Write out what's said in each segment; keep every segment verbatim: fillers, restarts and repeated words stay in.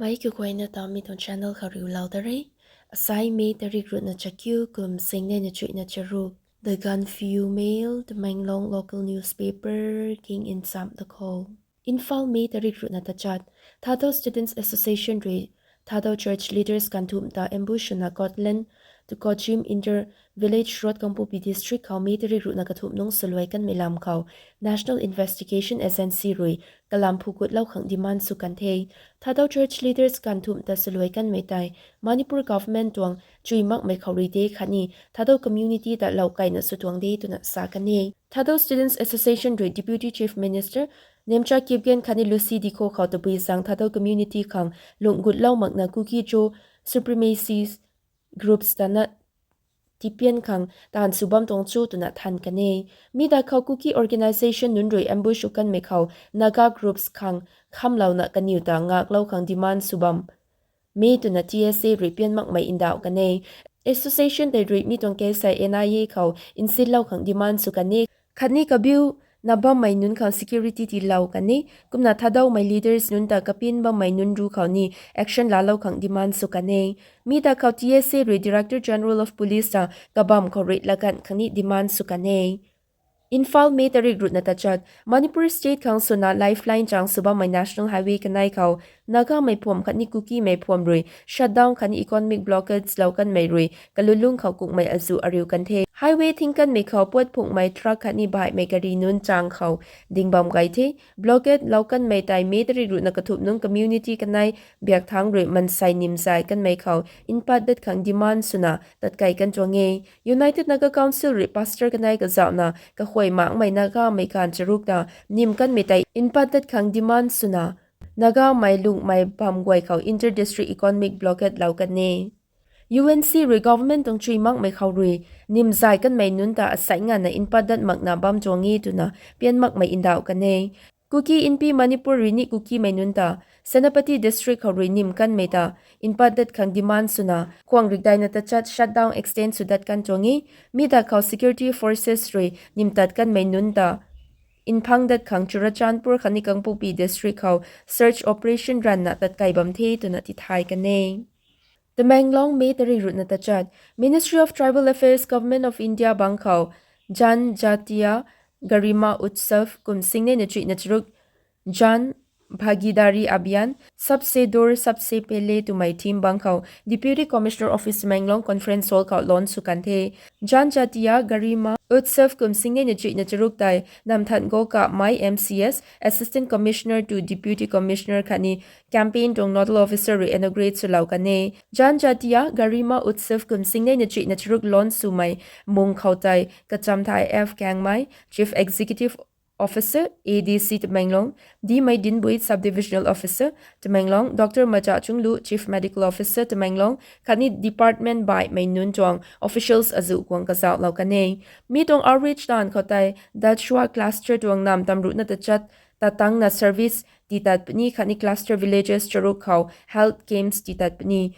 Mei kaguayna ta mi tuang channel khou riulou da re. Asai May tarik ruhna chakiu kum singneina chuihna charuk. The Gaanphiu Mail, Tamenglong local newspaper king nchamh da khou. Imphal, May tarik ruhna tachat. Thadou Students Association rui Thadou Church leaders ganvthumh ta ambush swna Cortland Tukochim Inter Village Road, Kangpokpi District khou May tarik ruhna kathumh nungc swluai kanmei lam khou National Investigation Agency rui kalam phukutlou khang demand sw kan the. Thadou Church leaders ganvthumh ta swluai kanmei tei Manipur government tuang chuy makmei khou rui de khatni Thadou community ta lou kaina sw tuang de twna sa kan e. Thadou Students Association rui Deputy Chief Minister Nemcha Kipgen khatni Lucy Dikho khou tabui zaeng Thadou community khang lungh gutlou makna Kuki-Zo supremacy groups ta na tipian khang taanv sw bam tuang cho twna than kan e. Mi da khou Kuki organisation nunc rui ambush sw kanmei khou Naga groups khang khamlouna kaniw ta ngaklou khang demand sw bam e twna T S A rui pian makmei ndauh kan e. Association tei rui mi tuang case hei N I A khou nsinlou khang demand sw kan e. Khatni kabiu na bammei nunc khang security tiilou kan e. Kumna Thadoumei leaders nunc ta kapin bammei nunc ru khou ni action laalou khang demand sw kan e. Mi da khou T S A rui Director General of Police ta kabamv khou rui lagan khang ni demand sw kan e. Imphal, May tarik ruhna tachat. Manipur State khang swna lifeline chang sw bammei National Highway kanei khou Nagamei phuam khatni Kukimei phuam rui shutdown khatni economic blockades lou kanmei rui kalulung khou kukmei azuh ariu kan the. Highway thing kanmei khou puat phunghmei truck khatni baihmei gari nunc chang khou ding bam gay the. Blockade lou kanmei tei May tarik ruhna kathumh nungc community kanei biak thangc rui mansei nimzay kanmei khou npat dat khang demand swna tatkai kan tuang e. United Naga Council rui pastor kanei kazauhna kahuay makmei Nagamei gaanv charuk ta nim kanmei tei npat dat khang demand swna Nagamei lungmei bam guay khou inter-district economic blockade lou kan e. U N C rui government tuang chuy makmei khou rui nimzay kanmei nunc ta asei nganvna npat dat makna bam tuang e twna pian makmei ndauh kan e. Kuki Inpi Manipur rui ni Kukimei nunc ta Senapati District khou rui nim kanmei ta npat dat khang demand swna khwang rikdaina tachat shutdown extend sw dat kan tuang e. Mi da khou security forces rui nim tat kanmei nunc ta nphang dat khang Churachandpur khatni Kangpokpi District khou search operation ranvna tatkai bam the twna tithay kan e. Tamenglong, May tarik ruhna tachat. Ministry of Tribal Affairs, Government of India bang khou Janjatiya Garima Utsav kum singneina chuihna charuk Jan Bhagidari Abhiyan, Sabse Dur Sabse Pehle twmei theme bang khou Deputy Commissioner Office Tamenglong Conference Hall khou launch sw kan the. Janjatiya Garima Utsav kum singneina chuihna charuk tei Namthan Goka Mai M C S, Assistant Commissioner to Deputy Commissioner khatni campaign tuang nodal officer rui inaugurate swlou kan e. Janjatiya Garima Utsav kum singneina chuihna charuk launch swmei mung khou tei Kachamthai F Kangmei, Chief Executive Officer, A D C Tamenglong, Dmei Dinbui, Sub-Divisional Officer, Tamenglong, Doctor Machachunglu, Chief Medical Officer, Tamenglong khatni department baihmei nunc tuang officials azuh guang kazauhlou kan e. Mi tuang outreach taanv khou tei Dachua cluster tuang nam tamruhna tachat tatangna service tii tat puni khatni cluster villages charuk khou health camps tii tat puni.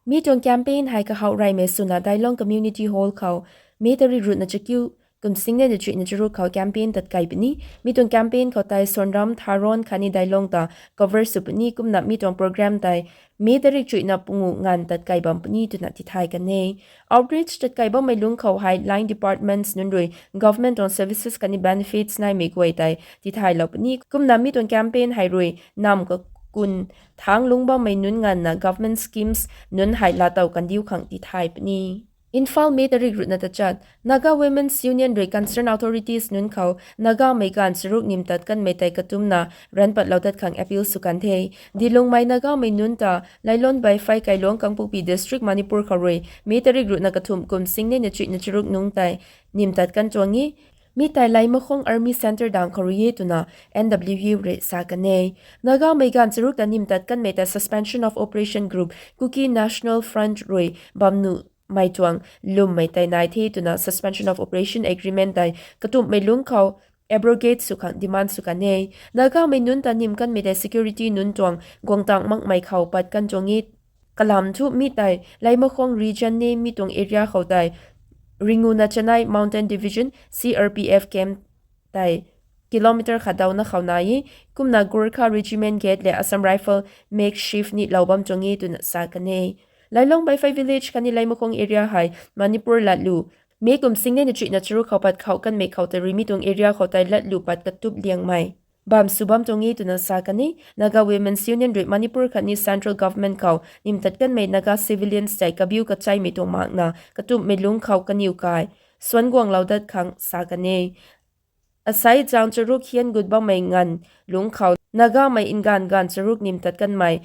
Mi tuang campaign hei kahouh reymei swna Dailong Community Hall khou May tarik ruhna chakiu kum singneina chuihna charuk khou campaign tatkai puni. Mi tuang campaign khou tei Sonram, Tharon khatni Dailong ta cover sw puni. Kumna mi tuang program tei May tarik chuihna pungu nganv tatkai bam puni twna tithay kan e. Outreach tatkai bammei lungc khou hei line departments nunc rui government tuang services khatni benefits naimei guay tei tithaylou puni. Kumna mi tuang campaign hei rui nam kakun thangc lungc bammei nunc nganvna government schemes nunc hei laatow kandiu khang tithay puni. Imphal, May tarik ruhna tachat. Naga Women's Union rui concerned authorities nunc khou Nagamei gaanv charuk nim tat kanmei tei katumna ranv patlou dat khang appeal sw kan the. Dilungmei Nagamei nunc ta Lailon Baifai, Kailuang, Kangpokpi District, Manipur khou rui May tarik ruhna kathumh kum singneina chuihna charuk nungc tei nim tat kan tuang e. Mi tei Laimakhong Army Centre dang khou rui e twna N W U rui sa kan e. Nagamei gaanv charuk ta nim tat kanmei ta Suspension of Operation group Kuki National Front rui bam nuhmei tuang lwmmei tei nai the twna Suspension of Operation agreement tei katumhmei lungc khou abrogate sw khang demand sw kan e. Nagamei nunc ta nim kanmei tei security nunc tuang guangtang makmei khou pat kan tuang e. Kalam thu mi tei Laimakhong region ne mi tuang area khou tei ringuna chanei Mountain Division C R P F camp tei kilometer khat dauna khou nai e. Kumna Gorkha Regiment Gate le Assam Rifle makeshift ni lou bam tuang e twna sa kan e. Lailong Baifei Village khatni Leimakhong area hei Manipur latlu May kum singnei na chuihna charuk khou pat khou kanmei khou tei rui mi tuang area khou tei latlu pat katup liangmei bam sw bam tuang e twna sa kan e. Naga Women's Union rui Manipur khatni central government khou nimtat kanmei Naga civilians tei kabiu kacheimei tuang makna katupmei lungc khou kaniw kai suan guanglou dat khang sa kan e. Asai zang charuk hian gut bammei nganv lungc khou Nagamei nganv ganv charuk nimtat kanmei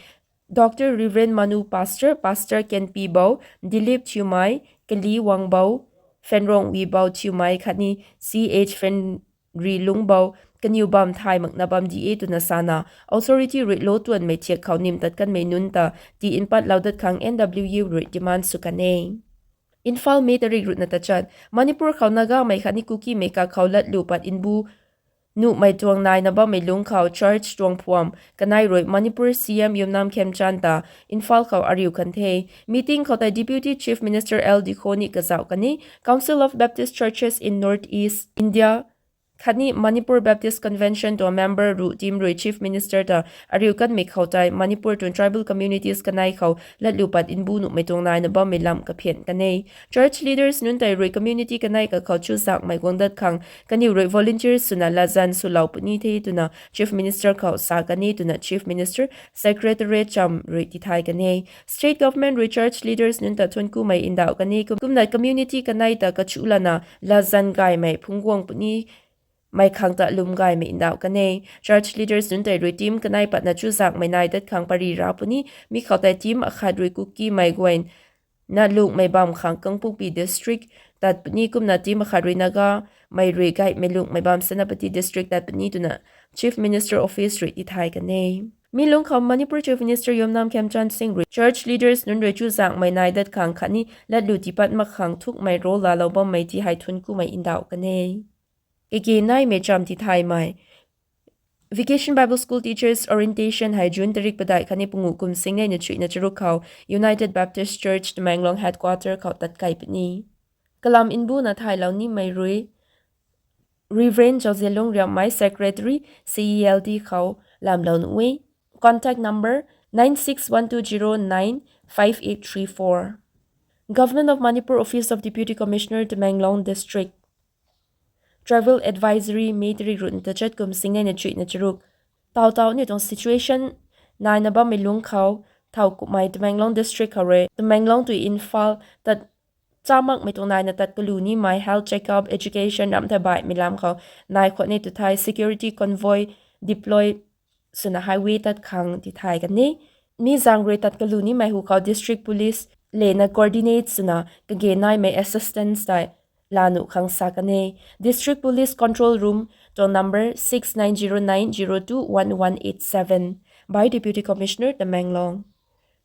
Doctor Reverend Manu Pastor, Pastor Kenpi Bou, Dilip Thiumai, Kali Wangbou, Phenrong Wibou Thiumai khatni Ch Phenri Lungbou kaniw bam thay makna bam di e twna sana authority rui lo tuanmei thiak khou nimtat kanmei nunc ta ti npatlou dat khang N W U rui demand sw kan e. Imphal, May tarik ruhna tachat. Manipur khou Nagamei khatni Kukimei kakhou latlu pat nbu nuhmei tuang naina bammei lungc khou church tuang phuam kanei rui Manipur C M Yumnam Khemchand ta Imphal khou ariu kan the. Meeting khou tei Deputy Chief Minister L Dikho ni kazauh kan e. Council of Baptist Churches in North East India khatni Manipur Baptist Convention tuang member ruh team rui Chief Minister ta ariu kanmei khou tei Manipur tuang tribal communities kanei khou latlu pat nbu nuhmei tuang naina bammei lam kaphian kan e. Church leaders nunc tei rui community kanei kakhou chuzaenghmei guang dat khang kaniw rui volunteers swna latzan swlou puni the twna Chief Minister khou sa kan e twna Chief Minister Secretariat cham rui tithay kan e. State government rui church leaders nunc ta thuanckumei ndauh kan e, kumna community kanei ta kachu lana latzan gaymei phungc guang puni mei khang ta lwm gaymei ndauh kan e. Church leaders nunc tei rui team kanei patna chuzaenghmei nai dat khang pary ra puni. Mi khou tei team akhat rui Kukimei guayna lunghmei bam khang Kangpokpi district tat puni, kumna team akhat rui Nagamei rui gaymei lunghmei bam Senapati district tat puni twna Chief Minister Office rui tithay kan e. Mi lungc khou Manipur Chief Minister Yumnam Khemchand Singh rui church leaders nunc rui chuzaenghmei nai dat khang khatni latlu tiipat mak khang thukmei role laalou bammei ti hei thuanckumei ndauh kan e. Kage naimei cham tithaymei Vacation Bible School Teachers Orientation hei June tarik padeih khatni panguh kum singnei na chuihna charuk khou United Baptist Church Tamenglong headquarter khou tat kei puni. Kalam nbuna thaylou nimei rui Reverend Zauzianlung Riammei, Secretary, C E L D khou lamlou nuh e. Contact number nine six one two zero nine five eight three four. Government of Manipur, Office of Deputy Commissioner, Tamenglong District. Travel Advisory, May tarik ruhna tachat kum singnei na chuihna charuk. Taw taw ni tuang situation naina bammei lungc khou, thau kumhmei Tamenglong District khou rui Tamenglong tui Imphal tat cha makmei tuang naina tat kalu nimei health checkup, education, ramh tha baihmei lam khou nai khwan e tw thei security convoy deploy swna highway tat khang tithay kan e. Mi zaeng rui tat kalu nimei hu khou district police lena coordinate swna kage naimei assistance tei laa nuh khang sa kan e. District Police Control Room tuang number six nine zero nine zero two one one eight seven by Deputy Commissioner, Tamenglong.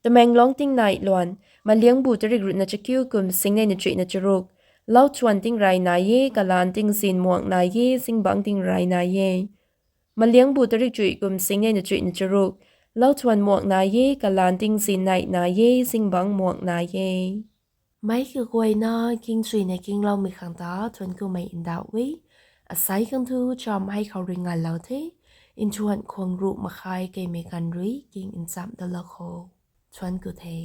Tamenglong tingnai luan, Maliangbu tarik ruhna chakiu kum singnei na chuihna charuk. Lauthuan tingrey nai e, kalaan tingzin muak nai e, zingbangc tingrey nai e. Maliangbu tarik chuih kum singnei na chuihna charuk. Lauthuan muak nai e, kalaan tingzin neih nai e, zingbangc muak nai e. Meic kaguayna kingchuina kingloumei khang ta thuanckumei ndauh e. Asei khang thu cham hei khou rui nganlou the. Nthuan khwang ruh makhai keimei ganv rui king nchamh dalou kho. Thuancku the.